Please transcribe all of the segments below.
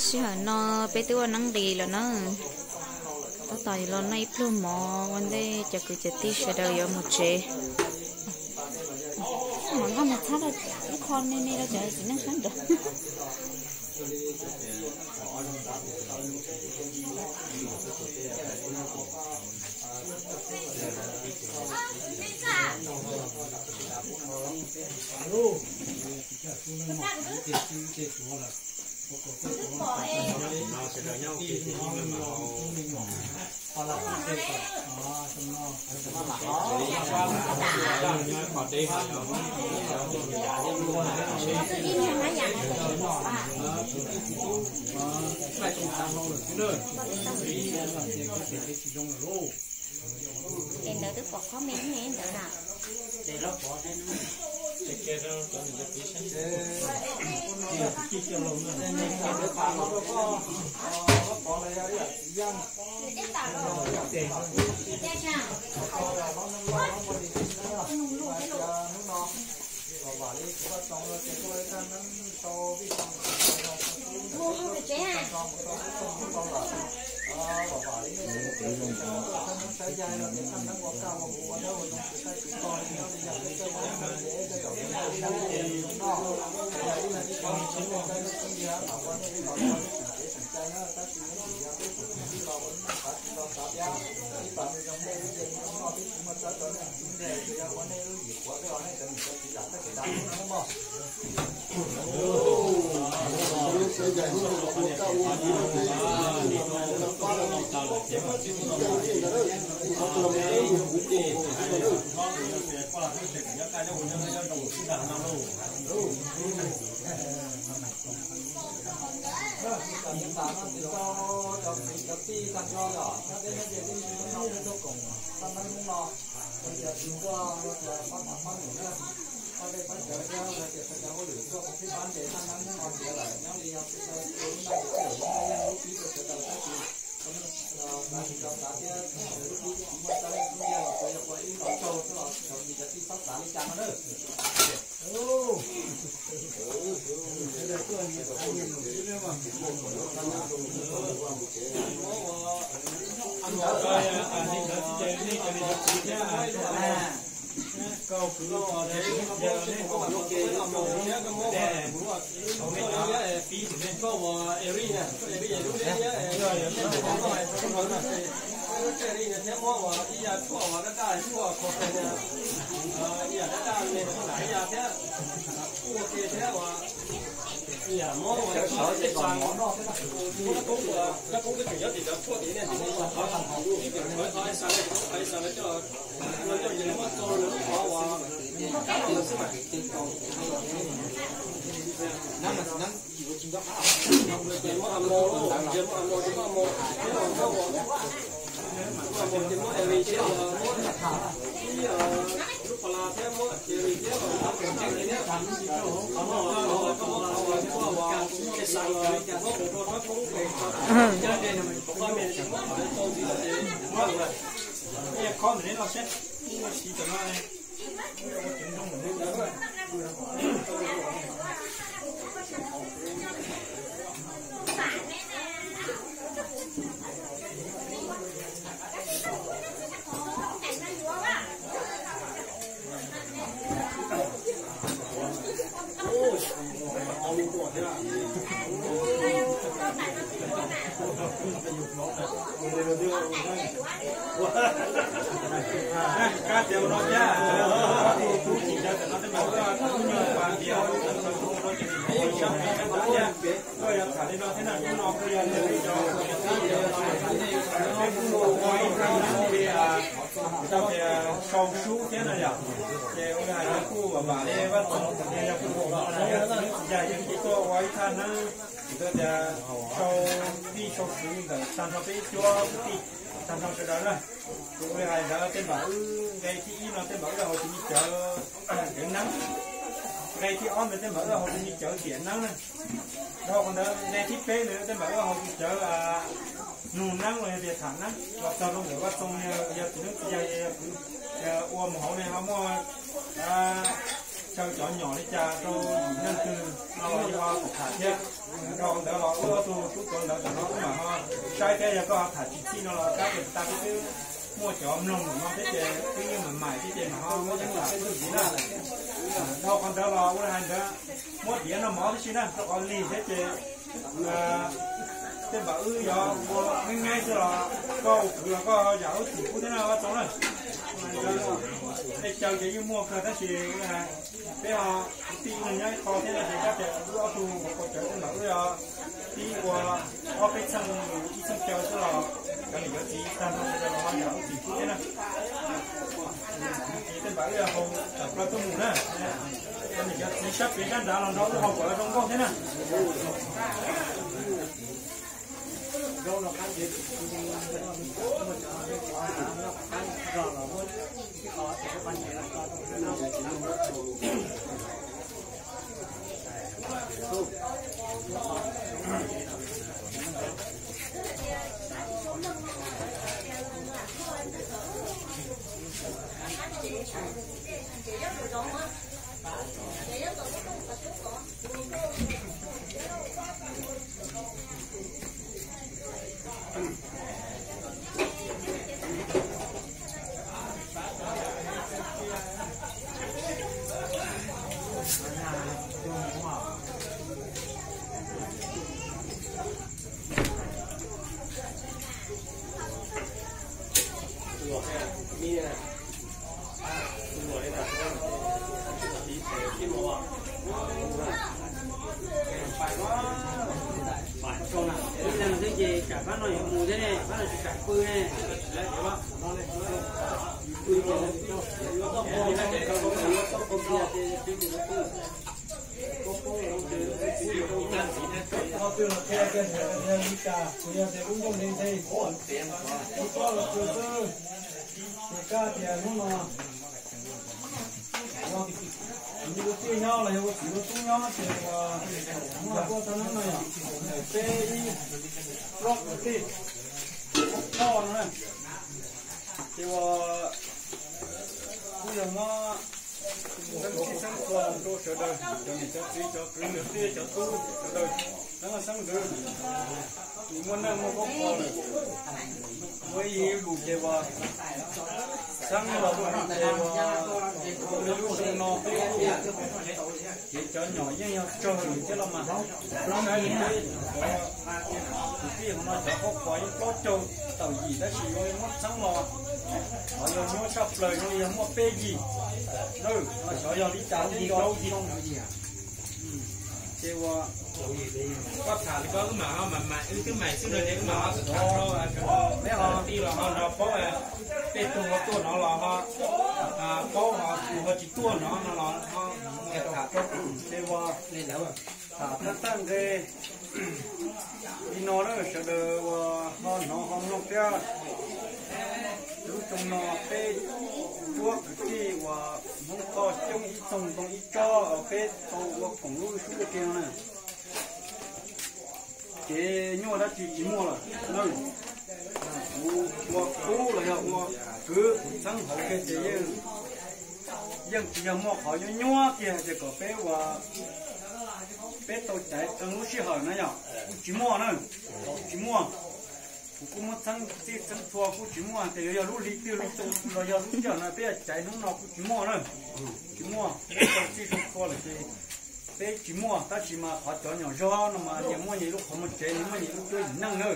Sij hawm no peb twb ua neeb nqis lawm na. Tab tom yuav los noj ib pluag mov ua ntej cov kwv cov tij sawv daws yuav mus tsev. Mam nqa mus txhab rau ib qho me me rau cov txiv neej sab nraud. Es ntawd twb pom qhob me ntawd na. Sau sub thiab no yom, ces ua li hais kuj vam vam li Vaj Txoov tias yog kuv tus no na, yog txiv neej txiv yaig yeej tuaj ua ib thaj neeb, kuv tias sau vij sau sub ntawm tag nrho peb ib cuab kwv tij tag nrho sawv daws na. Kuv ua li hais ntawd tej npam wb nqe thib ib no tej npam wb hauv tus me cawv kev neeb, nqe thib ob ntawd tej npam wb hauv tus me cawv tiam neeb na. Dhau qhov ntawd nqe thib peb ntawd tej npam wb hauv tus cawv nug neeb los yog tias tham neeb los txog rau ntawm Vaj Txoov yog txiv neeb txiv yaig yog ua mus hauv ne ho muaj xyaw cov nyom li cas rau yim neeg twg los yog tham thiab. Dhau ntawd los wb ob tug tub tuav ntawv ntawm no wb mam ho saib thiab, yog koj ho tham tsis txij no los kab ces tag twb muaj cov mloog no thiab ces twb yeej mam mais thiab ces mam ho muab coj los tej tug tiv na. Dhau qhov ntawd los ua li hais ntawd, muab tiav noj mov tib si na, rau qhov lig thiab ces tej npam wb yog ua ngeeb ngeeb xwb los koj ua kwv los koj yam wb txim pub thiab na Vaj Txoov na. Tej chaw ces yeej muaj kawg tab sis peb ho kwv tij nyob ib qho thiab no ces kab tias wb ob tug ua cawv tej npam wb tib ua ob peb txheej ib txheej chaw xwb los cov niam cov txiv tag nrho sawv daws los ho yam wb txim pub thiab na. Ces tej npam wb hau tawm plaws tuaj mus na, cov niam cov txiv sab pem sab nrad los nrog wb hau kom zoo nkauj thiab na. Ib leeg xwb ces tsam pab no yuav mus thiab ne, pab no tsis kam pw ne. Qhov twg los qhia kiag ntawd tias li cas, tsuas yog tias lub nroog ntev ntev, lub pob los tsuas xwb. Ces kab tias hnub no ua tij nyob los yog ua txiv ua tub nyob ces ua, hnub no kuj tau nab no yog peb ib plaub kwv tij, ob phob no na. Ces ua kuj yog muab xeeb txhij xeeb txhua rau sawv daws, cov niam cov txiv cov kwv cov tij cov tub sawv daws, xeeb xeeb ntxwv, muaj neej muaj koob qho lawm, muaj ib yig lus ces ua xeeb los ua ces ua li lub xyoo no peb ces cov nyom yeej yog tsawg lawm thiab los mas, peb cov kwv tij hauv no cov koob qhov yeej plaub caug tawm yim tab sis yuav muab xeeb los qhov yog nyuaj tshaj plaws zoo li yog muaj peb yig na, xyov yog li cas thiab cov yig. Ces ua koj tham li koj wb mam ho mas mas wb twb mais xwb no ces wb mam ho tham rau sawv daws tij los ho nrog paub, tej tug ho tuaj no los ho paub, ho tus ho tsis tuaj no no los ho tham rau ces ua tham thaj tag nqe li no na sawv daws uas ho hnov ho mloog thiab. Lub xyoo no peb cuab kwv tij uas Hmoob Thoj coob ib txoog ntoo ib tsob uas peb tau ua koom lub sub tiag na, ces nyuaj dab tsi tsis muaj lawm na. Kuv ua tub los yog ua kwv kuv txheeb hauv kiag ces yeej, yeej tsis yog muaj qhov nyuaj nyuaj kiag tias kom peb ua, peb tau caiv qee lub sij hawm na yom, kuj tsis muaj na, kuj tsis muaj. Kuv kuj muab xeeb txij xeeb txhua kuj tsis muaj tias yuav yog lub hli twg lub xyoo los yog lub sij hawm no peb yuav caiv hnub no kuj tsis muaj na. Tsis muaj, peb tau txij txhua lawm ces peb tsis muaj, tab sis mas qhov cov nyom zog no mas nyias muaj nyias lub qhov muag tsev, nyias muaj nyias lub cuab yim neej na.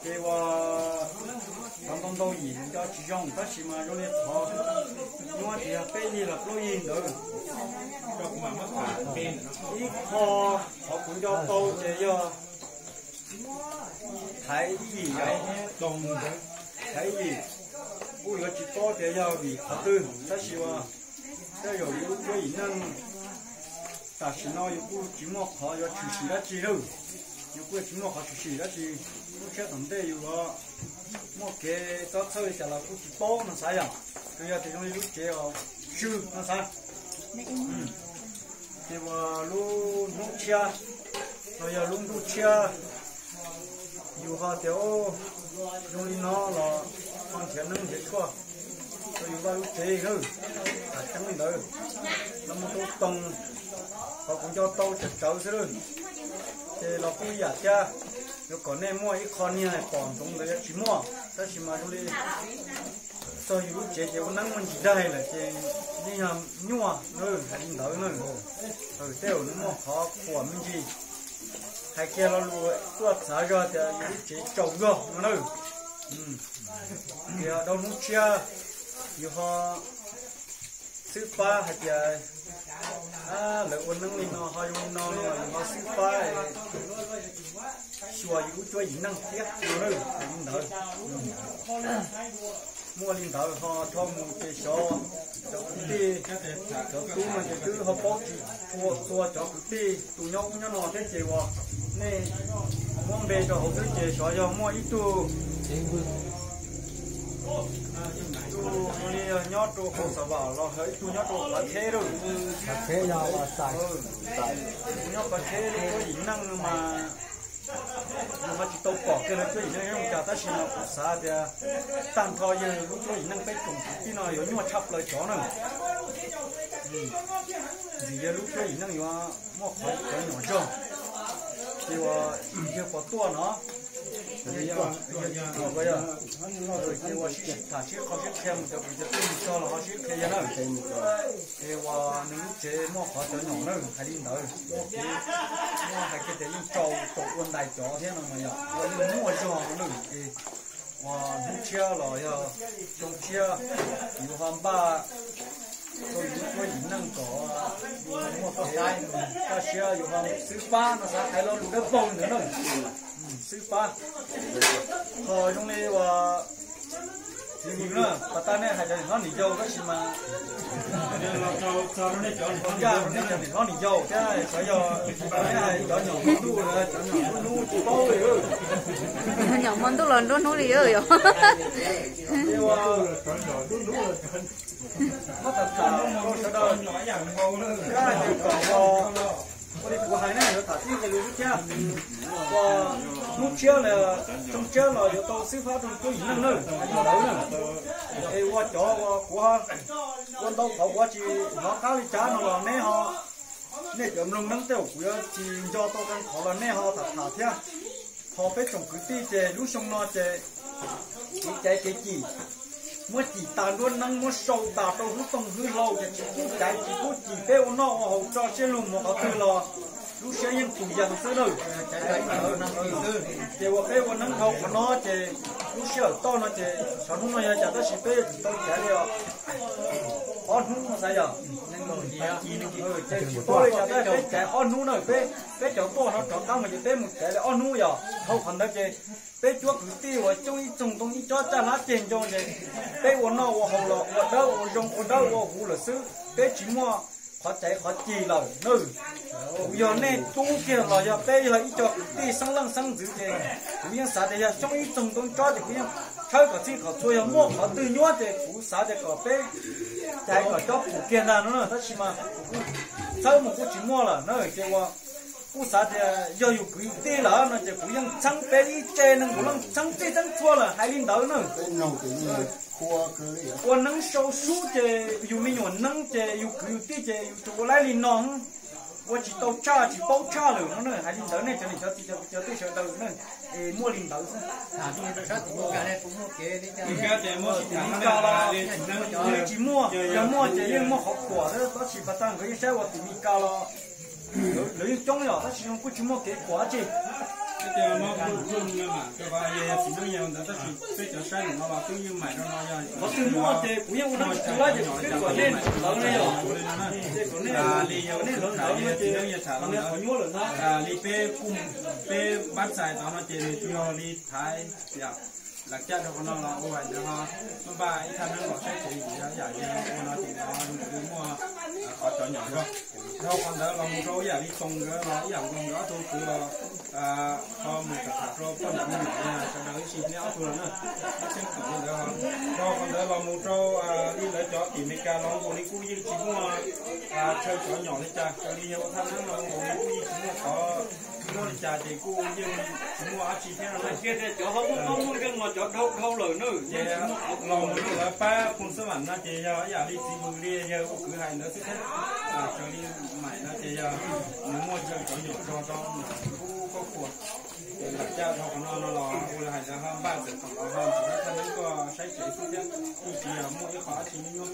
Ces ua qhov ntau ntau yim nco tsis zoo tab sis mas zoo li qhov nyuaj ces yog peb yig los plaub yig ntawd. Ib qho qhov kuv nco tau ces yog thaiv ib yim, thaiv ib yim, kuj yuav tsis paub tias yog vim qhov twg tab sis ua tej zaum yus lub cuab yim neej tam sim no yus kuj tsis muaj qhov yuav tshwm sim dab tsi lawm. Yus kuj tsis muaj qhov tshwm sim dab tsi, lub tshiab tom ntej yus yuav muaj kev txob txhawj li cas los kuj tsis paub no xav yom. Tsuas yog tias zoo li lub tsev os swb no xav. Ces ua lub hnub tshiab los yog lub ntuj tshiab, yus ho tias zoo li no los ho nrhiav neeb nrhiav tshuaj rau yus vaj lub tsev lawm. Tham tseeb li ntawd, los mus tau toog, qhov kuv nco tau tsawg tsawv xwb lawm. Ces los kuj ib yam thiab, yuav kom nej muaj ib qho niag pom ntsoov ntawd yuav tsis muaj, tab sis mas zoo li txog yus lub tsev ces ua neeb muaj ntsis daig lawm ces yeej yog nyuaj na, hais li ntawd na. Tej zaum nws muaj qhov khuam me ntsis. Hais kiag lo lus tuaj txav zog tias yus lub tsev tsaus zog no na. Tias dhau hnub tshiab yus ho xwb pab hais tias lawv ua neeb li no ho zoo li no no yus ho xwb pab xyuas yus lub cuab yim neej thiab no na, hais li ntawd. Muaj li ntawd ho dhau mus ces xyov cov kwv tij, cov tub no ces twb ho paub tsis tshua txhua cov kwv tij tus nyob ub nyob no thiab ces uas nej muab npe rau hauv xwb ces xyov yog muaj ib tug tus li nyob rau hauv Xav Vam los yog ib tug nyob rau Qhov Tsheb lawm. Nyob Qhov Tsheb lub cuab yim neej no mas yus ho tsis tau pom kiag lawv cuab yim neej zoo cas tab sis mas kuv xav tias tag nrho yawg lub cuab yim neej peb tsoom kwv tij no yuav nyuaj tshaj plaws cov na. Ntxim yawg lub cuab yim neej yuav muaj qhov cov nyom zog, ces uas yawg puas tuaj no, ces uas sib sib tham sib qho sib qhia mus cov kwv cov tij mus txog los ho sib qhia yawg na. Es uas nws lub tsev muaj qhov cov nyom na, hais li ntawd, muaj kev, muaj hais kiag tias yeej tsaus tau ua ntais cov thiab no mas yog ua yeej muaj zog no na. Es uas hnub tshiab los yog xyoo tshiab yus ho npaj rau yus lub cuab yim neej kom yus muaj txoj saib, kaj siab yus ho xwb pab no xav hais lo lus dawb paug li ntawd na. Xwb pab, ho zoo li uas txiv Vwm na, pas tag nej hais cov niam hlob niam yau tab sis mas ncaj rau nej cov niam hlob niam yau thiab xyov yog nej hais cov nyom hmo ntuj los cov nyom nruab hnub tsis paub li. Nyom hmo ntuj los nruab hnub li yog. Muab tham tham rau sawv daws, kab hais tias kom ua li kuv hais na, yuav tham txij nqe lus lub thiab. Ua hnub tshiab los xyoo tshiab los yuav tau xwb pab rau cuab yim neej na, hais li ntawd na. Es ua cov uas kuv ua ntau qhov kuv tsis hnov qab li cas no los neb ho, nej cov mloog neeb tej zaum kuv yuav tsis nco tau qee qhov los nej ho tham tham thiab. Ho peb tsoom kwv tij ces lub xyoo no ces kev caiv kev cim muab cim tas nruab neeb muab sau tas rau hwb tooj hwb hlau ces tsis pub caiv tsis pub cim, peb ua noj ua haus tso siab lug mus qhov twg los lub siab yeej tus yees xwb na. Ces uas peb ua neeb dhau qhov no ces lub sij hawm toj no ces xyov hnub no yog cas tab sis peb yuav tsum tau caiv li os. Ob hnub no xav yog ces tsis paub li cas tab sis peb caiv ob hnub na, peb, peb cov tuaj no rov qab mus ces peb mus caiv li ob hnub yog dhau qhov ntawd ces peb cuab kwv tij uas coob ib txoog ntoo ib cob caj hlab ceg ncoo ces peb ua noj ua haus los ua dawb ua zoo ua dawb ua huv lawm xwb, peb tsis muaj qhov caiv qhov cim lawm na. Kuv yog nej tub kiag los yog peb yog ib co kwv tij xeeb leej xeeb ntxwv ces kuv yeej xav tias yog xyoob ib txoog ntoo tsob ces kuv yeej tshawb kom txhij kom txhua, yog muaj qhov twg nyuab ces kuv xav tias kom peb caiv kom cob pum kiag ntag no na, tab sis mas kuv txhawb mus kuj tsis muaj lawm na ces uas kuj xav tias yog yus kwv yus tij lawm no ces kuv yeej txheeb peb ib tse neeg kuv yeej txheeb txhij txheeb txhua lawm hais li ntawd na. Ua neeb sau sub ces yus me nyuam neeb ces yus kwv yus tij ces yus tsuas ua laib li no, ua tsis tau tshaj tsis paub tshaj lawm no na, hais li ntawd nej cov niam cov txiv cov kwv cov tij sawv daws na, es muaj li ntawd xwb. Tim Meskas los yeej tsis muaj, yog muaj ces yeej muaj qhov khuam xwb, tab sis pas tag nkawd yeej saib ua tim Meskas los lawv yeej coob yom, tab sis kuj tsis muaj kev khuam dab tsi. Qhov twg muaj ces kuv yeej ua neeb tsis laib ces kuv twb kom nej hlawv li yom, ces kom nej, kom nej hlawv hlawv no ces qhov nyuab lawm ntag. Li peb, peb pab txais tod no ces nws tsuas yog li thaiv lam caj rau qhov no los ua hais tias ho npaj ib thaj neeb los saib kev yam yam ua no ces no nws twb muaj qhov cov nyom zog. Dhau qhov ntawd los mus rau ib yam li Toom nkawd los ib yam nkaus, nkawd ob tug kwv los ho mus tham tham rau poj niam me nyuam sawv daws ib si, neb ob tug los na, neb tseem tom li ntawd. Dhau qhov ntawd los mus rau li lawv cov tim Meskas los nkaus li kuj yeej tsis muaj chaw cov nyom li cas, raws li yog ua thaj neeb los nkaus li kuj yeej tsis muaj qhov Muaj li cas ces kuj yeej tsis muaj dab tsi thiab no. Cov ho muaj mob muaj nkeeg los cov dhau dhau lawm na, ces los mus rau lawv pab Phoos Xab Vam no ces yog ib yam li txiv Vws li yawg ua kwv hais ntawd xwb thiab. Raws li Maim no ces yog nws muaj cov nyuam zog rau nws kub khuab khuas, ces lam caj dhau qhov no no los ua li hais ntawd ho npaj txawm thaum los ho nrog thaj neeb tuaj saib tsev xwb thiab, kuj tsis yog muaj ib qho dab tsi nyuaj nyuaj.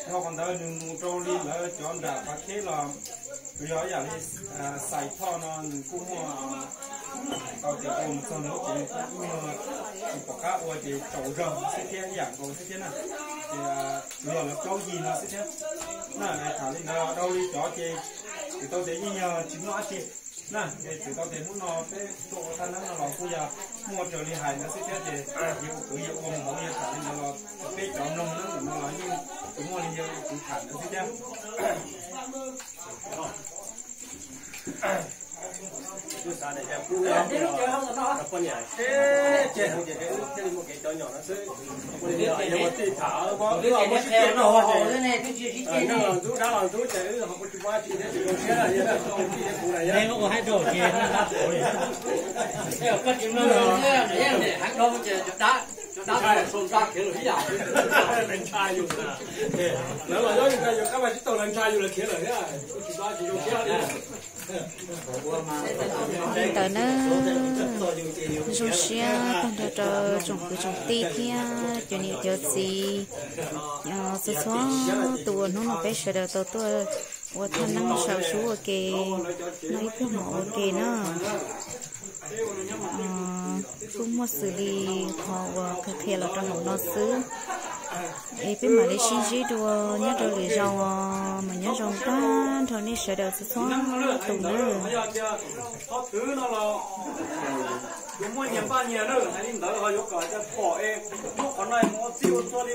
Dhau qhov ntawd nws mus rau li lawv cov nram Phav Kheb los tsuas yog ib yam li Xais Thoj no nws kuj muaj tau tias ua mus txog nws lub tsev nws kuj ib nyuag tsis pom qab ua ces tsaus zog xwb thiab ib yam nkaus xwb thiab na. Ces tsuas yog lawv plaub yig no xwb thiab na. Tham li ntawd dhau li cov ces txhais tau tias yeej yog tsis muaj dab tsi na. Ces txhais tau tias hnub no peb tuaj ua thaj neeb no los kuj yog muaj raws li hais ntawd xwb thiab ces yog ua kwv yog ua mus hauv yog tham li ntawd los peb cov mloog neeb ntawm no los yeej tsis muaj li yog ua kwv tham ntawd xwb thiab. Li ntawd na, zoo siab tag nrho rau tsoom kwv tsoom tij thiab cov niam cov txiv txhua txhua tus uas hnub no peb sawv daws tau tuaj ua thaj neeb saum sub ua ke, noj ib pluag mov ua ke na. Kuj muaj xws li qhov uas qhia qhia los rau hauv no xwb, es peb mam li sib ntsib dua nyob rau lwm zaus os. Mas nyob zoo tag nrho nej sawv daws txhua txhua tus nawb. Qhov twg no los yuav muaj nyias npaj nyias na, hais li ntawd ho yuav kom cas pom es muab qhov no mus ua txij ua txua li.